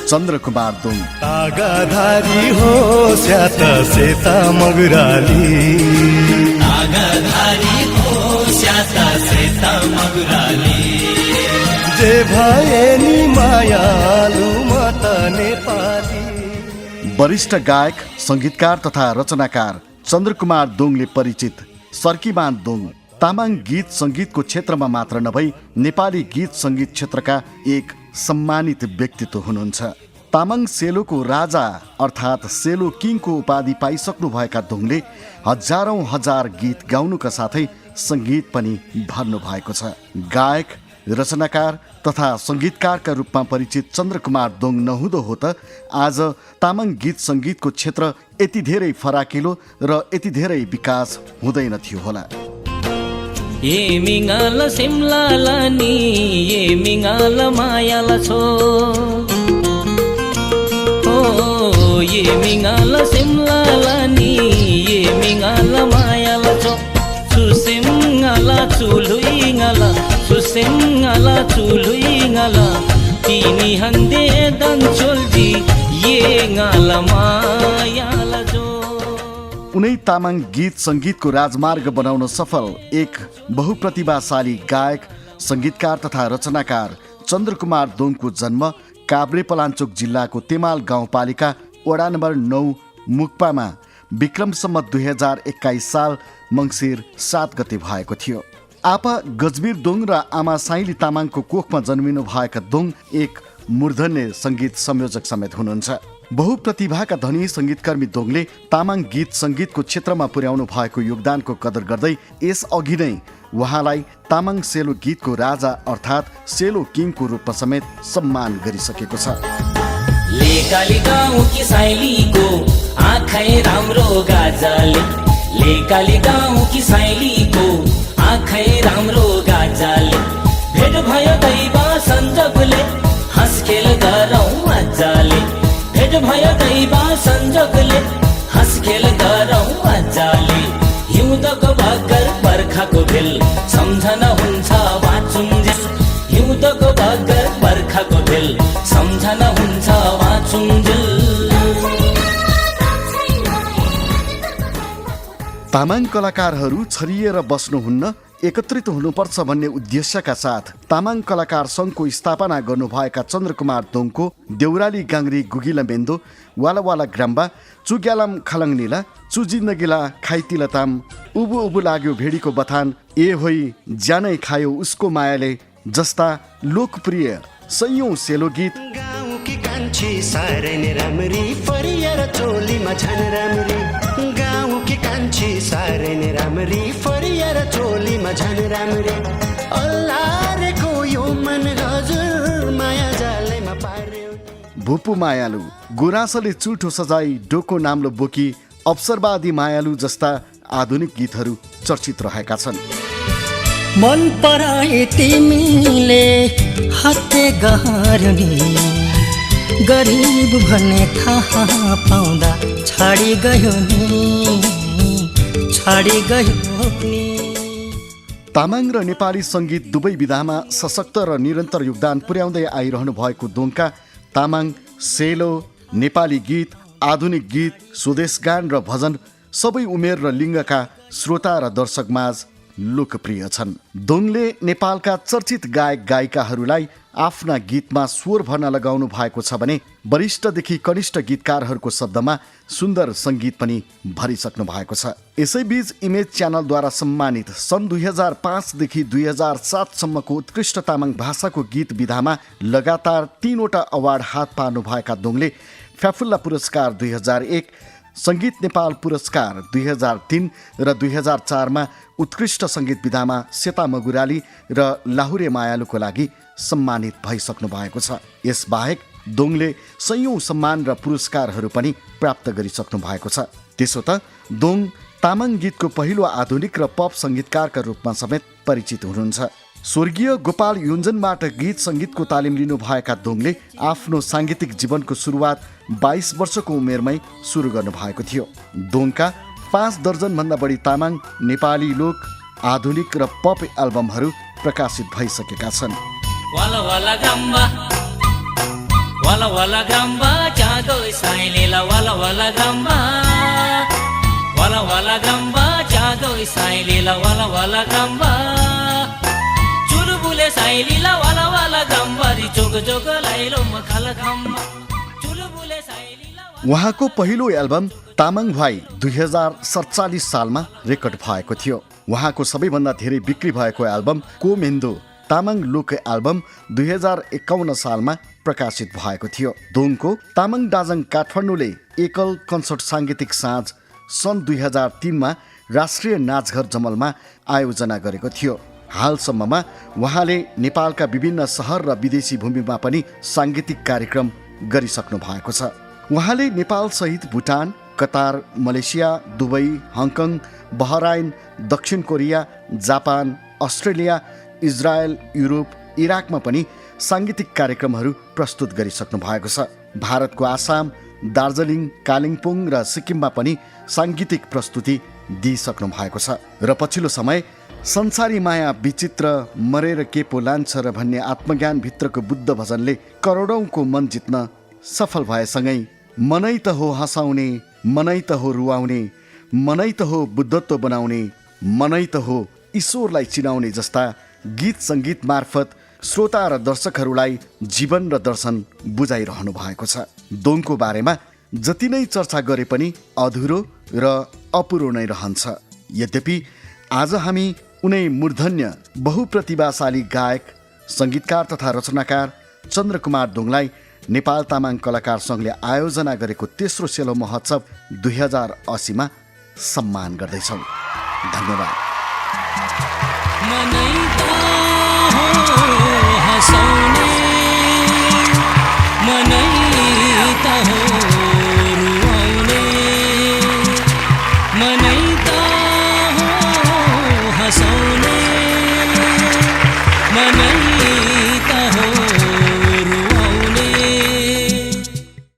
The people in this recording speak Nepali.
चन्द्रकुमार दोङ। तागाधारी हो स्यात सेता मगराली, तागाधारी हो स्यात सेता मगराली, जे भए नि मायालु म त नेपाली। वरिष्ठ गायक, संगीतकार तथा रचनाकार चन्द्रकुमार दोङले परिचित सर्कीमान दोङ तामाङ गीत सङ्गीतको क्षेत्रमा मात्र नभई नेपाली गीत सङ्गीत क्षेत्रका एक सम्मानित व्यक्तित्व हुनुहुन्छ। तामाङ सेलोको राजा अर्थात् सेलो किङको उपाधि पाइसक्नुभएका दोङले हजारौं हजार गीत गाउनुका साथै सङ्गीत पनि भर्नु भएको छ। गायक, रचनाकार तथा सङ्गीतकारका रूपमा परिचित चन्द्रकुमार दोङ नहुँदो हो त आज तामाङ गीत सङ्गीतको क्षेत्र यति धेरै फराकिलो र यति धेरै विकास हुँदैन थियो होला। ए मिङ्गाल सिमला नि ए मिङ्गाल मायाला छो, ओ ए मिङ्गाल सिमला नि ए मिङ्गाल मायाला छो, सुसिमला चुलुइङला सुसिमला चुलुइङला तिनी हन्दे दन्छोलजी ए गाला मायाला जो। उनै तामाङ गीत सङ्गीतको राजमार्ग बनाउन सफल एक बहुप्रतिभाशाली गायक, सङ्गीतकार तथा रचनाकार चन्द्रकुमार दोङको जन्म काभ्रेपलाञ्चोक जिल्लाको तेमाल गाउँपालिका वडा नम्बर 9 मुक्पामा विक्रम सम्मत 2021 साल मङ्सिर 7 गते भएको थियो। आपा गजबीर दोङ र आमा साइली तामाङको कोखमा जन्मिनु भएका दोङ एक मूर्धन्य सङ्गीत संयोजक समेत हुनुहुन्छ। बहुप्रतिभाका धनी सङ्गीतकर्मी दोङले तामाङ गीत सङ्गीतको क्षेत्रमा पुर्याउनु भएको योगदानको कदर गर्दै यस अघि नै उहाँलाई तामाङ सेलो गीतको राजा अर्थात् सेलो किङको रूपमा समेत सम्मान गरिसकेको छ। लेकाली गाउँकी साइलीको आँखै राम्रो गाजाले, लेकाली गाउँकी साइलीको आँखै राम्रो गाजाले, भेट भयो दैव सञ्जोगले हँसखेल गरौँ मजाले, भेट भयो दैव सञ्जोगले हँसखेल गरौँ मजाले, हिउँदको बगर बर्खाको भेल सम्झना हुन्छ वाचुन्जेल, हिउँदको बगर बर्खाको भेल सम्झना हुन्छ वाचुन्जेल। तामाङ कलाकारहरू छरिएर बस्नुहुन्न, एकत्रित हुनुपर्छ भन्ने उद्देश्यका साथ तामाङ कलाकार सङ्घको स्थापना गर्नुभएका चन्द्रकुमार दोङको देउराली गाङ्ग्री गुगिला मेन्दो वाला वाला ग्राम्बा चुग्यालाम खलङनिला चुजिन्दगिला खाइतिलताम उबु उबु लाग्यो भेडीको बथान ए होइ ज्यानै खायो उसको मायाले जस्ता लोकप्रिय सयौं सेलो गीत, गाउँकी कान्छी साह्रै नै राम्री फरिएर चोलीमा झन् राम्री, गाउँकी कान्छी साह्रै नै राम्री फरिएर चोलीमा झन् राम्री, अल्लाहको यो मन हजुर माया जालैमा पार्यो। भुपु मायालु, गुराँसले चुठो सजाई डोको नाम्लो बोकी अवसरवादी मायालु जस्ता आधुनिक गीतहरू चर्चित रहेका छन्। मन पराए तिमीले हाते गहरनी, गरिब भन्ने थाहा पाउँदा छाडी गयो नि। तामाङ र नेपाली सङ्गीत दुवै विधामा सशक्त र निरन्तर योगदान पुर्याउँदै आइरहनु भएको दोङका तामाङ, सेलो, नेपाली गीत, आधुनिक गीत, स्वदेश गान र भजन सबै उमेर र लिङ्गका श्रोता र दर्शकमाझ लोकप्रिय छन्। दोङले नेपालका चर्चित गायक गायिकाहरूलाई आफ्ना गीतमा स्वर भर्न लगाउनु भएको छ भने वरिष्ठदेखि कनिष्ठ गीतकारहरूको शब्दमा सुन्दर सङ्गीत पनि भरिसक्नु भएको छ। यसैबीच इमेज च्यानलद्वारा सम्मानित सन् 2005 देखि 2007 सम्मको उत्कृष्ट तामाङ भाषाको गीत विधामा लगातार 3 वटा अवार्ड हात पार्नु भएका दोङले फ्याफुल्ला पुरस्कार 2001, सङ्गीत नेपाल पुरस्कार 2003 र 2004 मा उत्कृष्ट सङ्गीत विधामा सेता मगुराली र लाहुरे मायालुको लागि सम्मानित भइसक्नु भएको छ। यसबाहेक दोङले सयौं सम्मान र पुरस्कारहरू पनि प्राप्त गरिसक्नु भएको छ। त्यसो त दोङ तामाङ गीतको पहिलो आधुनिक र पप सङ्गीतकारका रूपमा समेत परिचित हुनुहुन्छ। स्वर्गीय गोपाल युञ्जनबाट गीत सङ्गीतको तालिम लिनुभएका दोङले आफ्नो साङ्गीतिक जीवनको सुरुवात 22 वर्षको उमेरमै सुरु गर्नुभएको थियो। दोङका 5 दर्जनभन्दा बढी तामाङ, नेपाली लोक, आधुनिक र पप एल्बमहरू प्रकाशित भइसकेका छन्। वाला वाला गम्बा वाला wala wala gramba jago sailela wala wala gramba jago sailela wala wala gramba chulubule sailela wala wala gramba ri jog jog lailo makhala gramba chulubule sailela उहाँको पहिलो एल्बम तामाङ भाइ 2047 सालमा रेकर्ड भएको थियो। उहाँको सबैभन्दा धेरै बिक्री भएको एल्बम कोमेन्दो तामाङ लोक एल्बम 2051 सालमा प्रकाशित भएको थियो। दोङको तामाङ दाजङ काठमाडौँले एकल कन्सर्ट साङ्गीतिक साँझ सन् 2003 मा राष्ट्रिय नाचघर जमलमा आयोजना गरेको थियो। हालसम्ममा उहाँले नेपालका विभिन्न सहर र विदेशी भूमिमा पनि साङ्गीतिक कार्यक्रम गरिसक्नु भएको छ। उहाँले नेपाल सहित Bhutan, Qatar, Malaysia, Dubai, Hong Kong, Bahrain, दक्षिण Korea, Japan, Australia, Israel, Europe, इराकमा पनि साङ्गीतिक कार्यक्रमहरू प्रस्तुत गरिसक्नु भएको छ। भारतको आसाम, दार्जिलिङ, कालिम्पोङ र सिक्किममा पनि साङ्गीतिक प्रस्तुति दिइसक्नु भएको छ। र पछिल्लो समय संसारी माया विचित्र मरेर के पो लान्छ र भन्ने आत्मज्ञानभित्रको बुद्ध भजनले करोडौँको मन जित्न सफल भएसँगै मनै त हो हँसाउने, मनै त हो रुवाउने, मनै त हो बुद्धत्व बनाउने, मनै त हो ईश्वरलाई चिनाउने जस्ता गीत सङ्गीत मार्फत श्रोता र दर्शकहरूलाई जीवन र दर्शन बुझाइरहनु भएको छ। दोङको बारेमा जति नै चर्चा गरे पनि अधुरो र अपुरो नै रहन्छ। यद्यपि आज हामी उनै मूर्धन्य बहुप्रतिभाशाली गायक, सङ्गीतकार तथा रचनाकार चन्द्रकुमार दोङलाई नेपाल तामाङ कलाकार सङ्घले आयोजना गरेको तेस्रो सेलो महोत्सव 2080 मा सम्मान गर्दैछौँ। धन्यवाद।